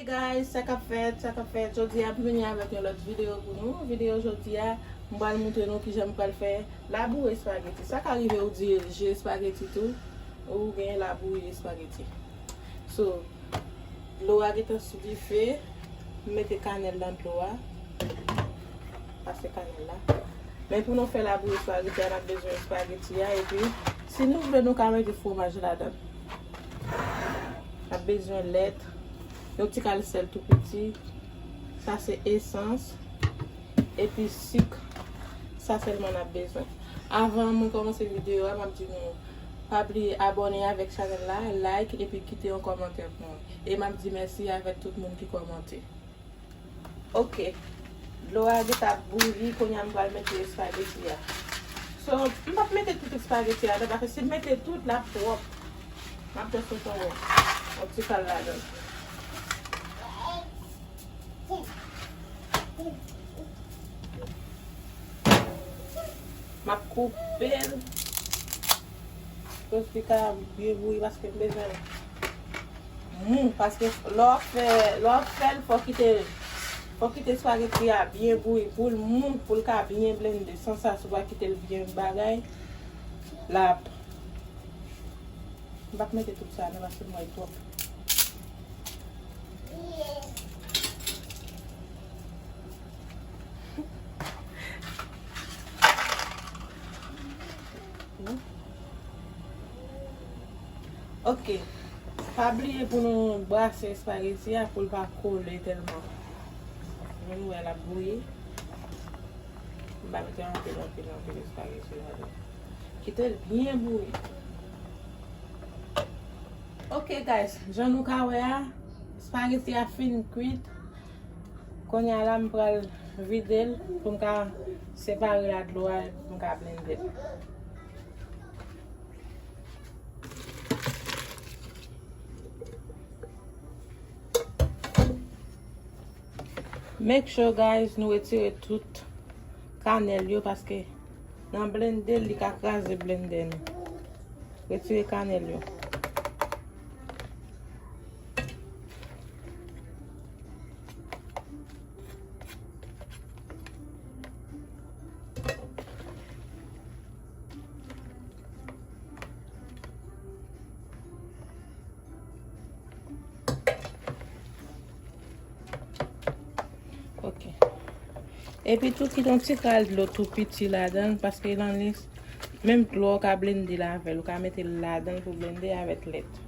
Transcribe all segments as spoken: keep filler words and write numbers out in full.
Guys, sa k ap fèt, sa k ap fèt? Jodi a, m vini avèk yon lòt videyo pou nou. Videyo jodi a, m pral montre nou kijan m pral fè labouyi espageti. Sa ka rive ou dirije espageti tou, ou gen labouyi espageti. So, dlo a gentan sou dife, m mete kanèl nan dlo a. Pase kanèl la. Men pou nou fè labouyi espageti a, n ap bezwen espageti a, epi si nou vle, nou ka mete fwomaj ladan. N ap bezwen lèt, yon ti kal sèl tou piti. Sa se esans, epi sik. Sa sèlman n ap bezwen. Avan mwen kòmanse videyo a, m ap di nou, pa bliye abòne avèk chanèl la, like, epi kite yon kòmantè pou mwen. E m ap di mèsi avèk tout moun ki kòmante. Ok. Dlo a gentan ap bouyi, kounye a m pral mete espageti a. So, m p ap mete tout espageti a ladan, paske si m mete tout, l ap twòp. M ap just mete yon, yon ti kal ladan. M ap koupe l. Pou li ka byen bouyi paske m bezwen mou. Paske lè w ap fè, lè w ap fè l, fò w kite, fò w kite espageti a byen bouyi pou l mou, pou l ka byen blende. San sa, si w pa kite l byen bagay, l ap, m p ap mete tout sa non, paske m wè l twòp. Ok. Pa bliye pou nou brase espageti a pou l pa kole tèlman. Nou wè l ap bouyi. M pa mete anpil, anpil, anpil espageti ladan. Kite l byen bouyi. Ok, guys, jan nou ka wè a, espageti a fin kwit. Kounye a la, m pral vide l pou m ka separe l ak dlo a, pou m ka blende l. Make sure, guys, nou retire tout kanèl yo, paske nan blende, li ka kraze blende nou. Retire kanèl yo. Ok. Epi tou, kite yon ti kal dlo tou piti ladan l, paske nan li, menm dlo a w ka blende l avè l, ou ka mete l ladan l pou blende avèk lèt.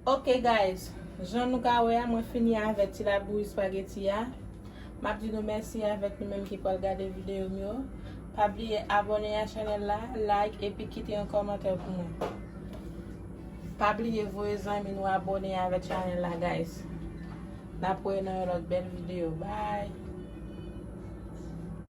Ok guys, jan nou ka wè a, mwen fini avèk ti labouyi spaghetti a. M ap di nou mèsi avèk nou menm ki pral gade videyo m yo. Pa bliye abòne a chanèl la, like epi kite yon kòmantè pou mwen. Pa bliye voye zanmi nou abòne avèk chanèl la guys. N ap wè nan yon lòt bèl videyo. Bye.